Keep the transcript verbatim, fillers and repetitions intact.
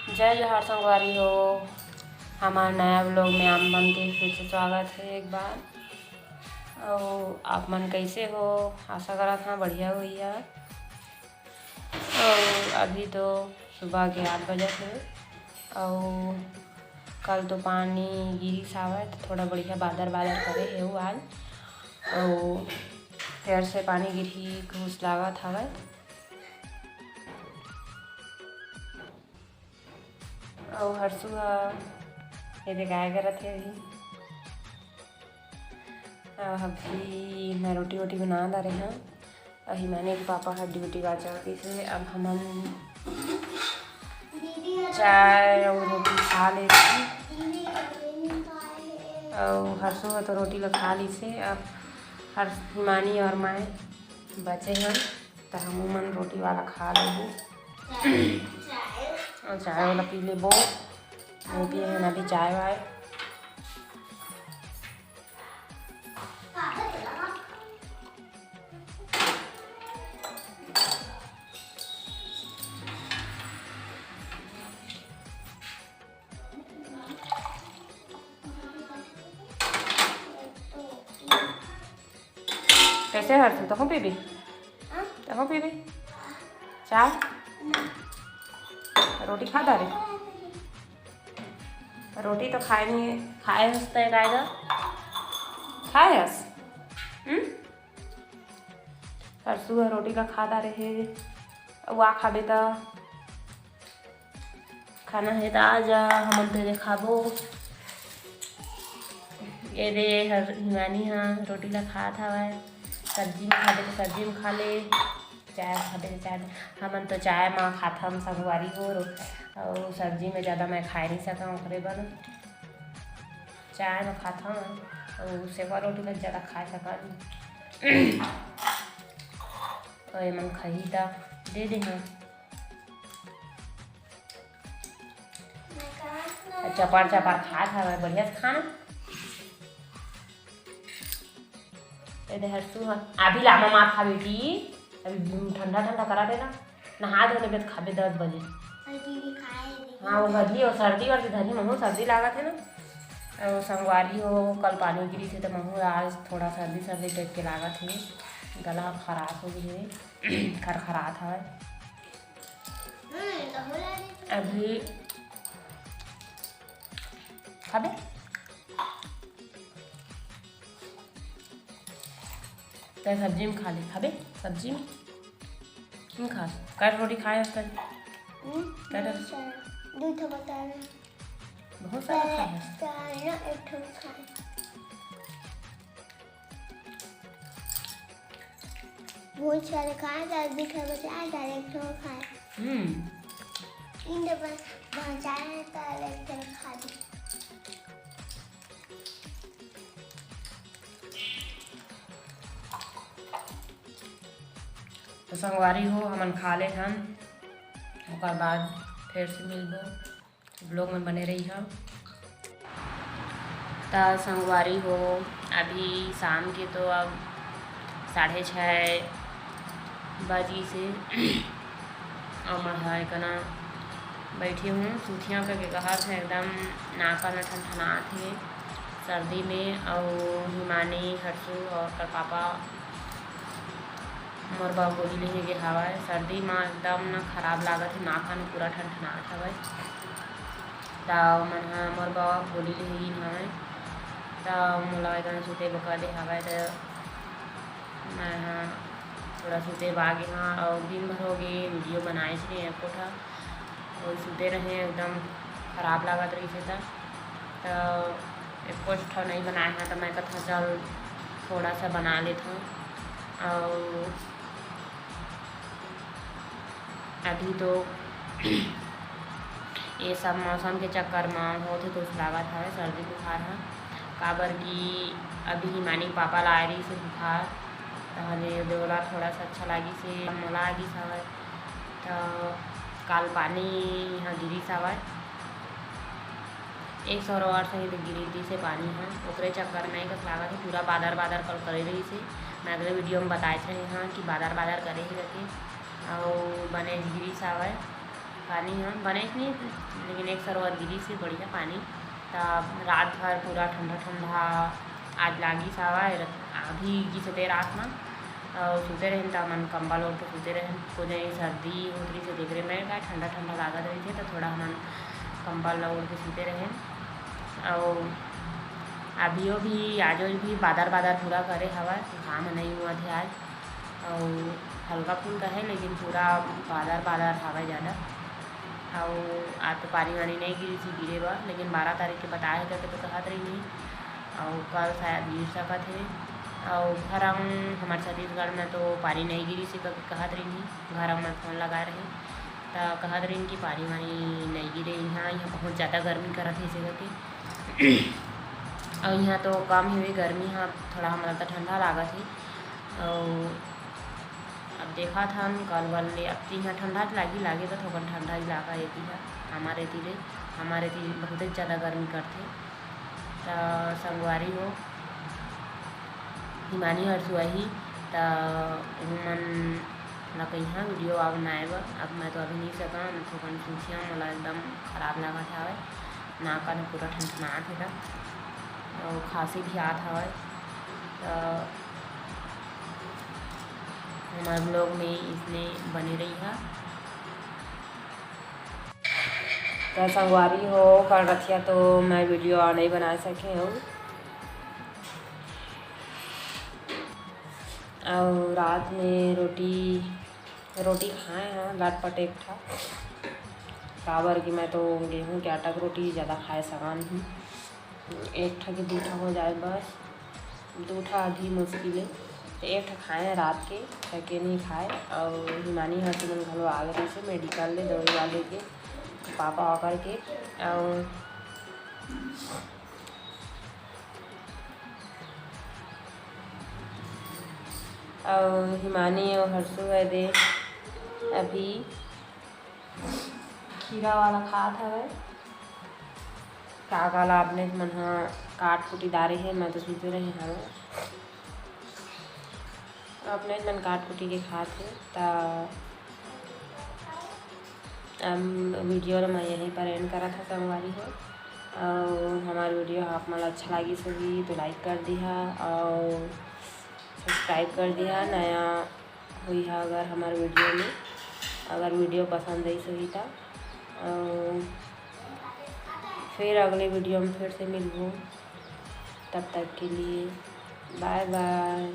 जय जोहार संगवारी हो, हमार नया vlog में आप मन के फिर से स्वागत हे एक बार। अउ आप मन कइसे हो? आशा करत हन बढ़िया होइहा। अउ अभी तो सुबह के आठ बजत हे, अउ कल तो पानी गिरिस हावय, तो थोड़ा बढ़िया बादर बादर करे हे वो आज। अउ फेर से पानी गिरही कुछ लागत हावय। अउ हरसू ह एदे गाय गरत हे अभी। अउ अभी मैं रोटी वोटी बना डारे हंव। अउ हिमानी के पापा ह ड्यूटी गा चल दिस हे। अब हमन चाय अउ रोटी खा लेथन। अउ हरसू ह तो रोटी ल खा लिस हे। अब हर हिमानी अउ मैं बचे हन, त हमू मन रोटी वाला खा लेबो। अउ चाय वाला पी लेबो। नहीं पिए हन अभी चाय वाय। कइसे हरसू, तहूँ पीबी? हाँ? तहूँ पीबी? चाय? ना। रोटी खा डारे? रोटी तो खाए नहीं, खाए हस तय काय गा? खाए हस? हम्म? हरसू ह रोटी ला खा डारे हे। अउ आ खाबे त खाना हे त आ जा, हमन तो एदे खाबो। एदे हर हिमानी ह रोटी ला खात हवय, सब्जी में खाबे त सब्जी में खा ले, चाय खाबे त चाय में। हमन तो चाय म खाथन संगवारी हो, रो-, अउ सब्जी में जादा मैं खाए नहीं सकंव, ओकरे बर चाय म खाथन। अउ सेवा रोटी ला जादा खा सकन। अउ एमन खाही त दे दे हंव। चपार चपार खात हवय, बढ़िया से खाना। ए दे हरसू ह, अभी लामा मार खा बेटी, अभी ठंडा ठंडा करा देना, नहा धो लेबे त खाबे दस बजे। अरे दीदी खाए दे। हाँ, वो धरी, वो सर्दी वर्दी धरी, महू सर्दी लागत हे ना। अउ संगवारी हो, कल पानी गिरी थे त महू आज थोड़ा सर्दी सर्दी टाइप के लागत हे, गला खराश हो गई हे, खरखरात हवय। अभी खाबे? तै सब्जी में खा ले, खाबे? सब्जी में? नहीं खा। कै रोटी खाए हस तै? हम्म, कै रोटी? दू ठो बता रहे। बहुत सारा खाए हस। चार ना, एक ठो खाए। बहुत सारे खाए, चाहे दू ठो बचाए, चाहे एक ठो खाए। हम्म। इन जब बचाए, तो एक ठो खा दी। तो संगवारी हो, हमन खा लेथन, ओकर बाद फिर से मिलबो। Vlog में बने रहिहा। त संगवारी हो, अभी शाम के तो अब साढ़े छः बजिस हे। अउ मैं ह एकना बैठी हूँ, सुथिया करके कहत हे, एकदम नाका न ठनठनात हे सर्दी में। अउ हिमानी, हर्षू अउ ओकर पापा मोर बर गोली लेहे गे हवय। सर्दी म एकदम न खराब लागत हे, नाका न पूरा ठनठनात हवय। त ओमन ह मोर बर गोली लेहे गिन हवय, त मोला एकदम सुते बर कह दे हवय। त मैं ह थोड़ा सुते बर आ गे हंव, अउ दिन भर हो गे video बनाए च नइ एको ठा, वही सुते रहे, एकदम खराब लागत रहिस हे। त त एको ठो नइ बनाए हंव, त मैं कथंव चल थोड़ा सा बना लेथंव। अउ अभी तो ये सब मौसम के चक्कर म होथे कुछ लागत हवय सर्दी बुखार ह, काबर कि अभी हिमानी पापा ला आए रहिस हे बुखार, तहन ये ओला थोड़ा सा अच्छा लागिस हे, मोला आ गिस हवय। त काल पानी ह गिरिस हवय, एक सौ रोड सहित गिरी दिस हे पानी ह। ओकरे चक्कर में कस लागत हे, पूरा बादर बादर कल करे रहिस हे। मैं अगले video में बताए रहे हंव कि बादर बादर करे हे करके, अउ बने गिरिस हवय। पानी ह बनेच नहीं, लेकिन एक सरोवर गिरिस हे बढ़िया पानी। त रात भर पूरा ठंडा ठंडा आज लागिस हवय, अभी गिस हे रात म। अउ सुते रहेन त हमन कंबल ओढ़ के सुते रहेन। को जनी सर्दी होत रहिस हे, तेकरे में का ठंडा ठंडा लागत रहिथे, त थोड़ा हमन कंबल ल ओढ़ के सुते रहेन। अउ अभियो भी, आजो भी बादर बादर पूरा करे हवय, घाम नइ हुआ थे आज। अउ हल्का फुल्का हे, लेकिन पूरा बादर बादर हवय ज़्यादा। अउ आज तो पानी वानी नइ गिरिस हे गिरे बर, लेकिन बारह तारीख के बताए हे करके तो कहत रहिन हे। अउ कल शायद गिर सकत हे। अउ घर अंग हमर छत्तीसगढ़ में तो पानी नइ गिरिस हे करके कहत रहिन हे। घर अंग में फोन लगाए रहे, त कहत रहिन कि पानी वानी नइ गिरे इहाँ, इहाँ बहुत ज़्यादा गर्मी करत हे, इसे करके। अउ इहाँ तो कम हवे गर्मी ह, थोड़ा हमला त ठंडा लागत हे। अउ अब देखत हन कल वल ले, अब तो इहाँ ठंडा लागी, लागे त थोकन ठंडा इलाका एती ह, हमारे एती ले, हमारे एती बहुते ज़्यादा गर्मी करथे। त संगवारी हो, हिमानी हरसू आही, त उमन ला कहिहा वीडियो आ बनाए बर। अब मैं तो अभी नहीं सकंव, थोकन सूखिया, मोला एकदम खराब लागत हवय, नाक कान पूरा ठनठनात हे, अउ खांसी भी आत हवय। त हमार vlog में इसने बने रहिहा। त संगवारी हो, कल रथिया तो मैं वीडियो नइ बना सके हूँ। अउ रात में रोटी, रोटी खाए हैं लटपट एक ठा, काबर कि मैं तो गेहूं के आटा के रोटी ज़्यादा खाए सकन हूँ। एक ठा के दू ठा हो जाए बस, दू ठा अभी मुश्किल है। तो एक ठा खाए हैं रात के, सके नहीं खाए। और हिमानी हर तुमन घलो आ गए से मेडिकल ले दवाई वाले के, पापा आकर के। और अउ हिमानी अउ हर्षु है दे अभी खीरा वाला खात हवय। का का ला अपने मन ह काट कुटी डारे हे, मैं तो सुते रहे हवय। अपने मन काट कुटी के खात हे। त अब वीडियो ला मैं यहीं पर एंड करत हव संगवारी हो। अउ हमार वीडियो ह आप मन ला अच्छा लागिस होही तो लाइक कर दिहा अउ सब्सक्राइब कर दिहा, नया होई हा अगर हमार वीडियो में, अगर वीडियो पसंद आइस होही त। अउ फिर अगले वीडियो में फिर से मिलबो, तब तक के लिए बाय बाय।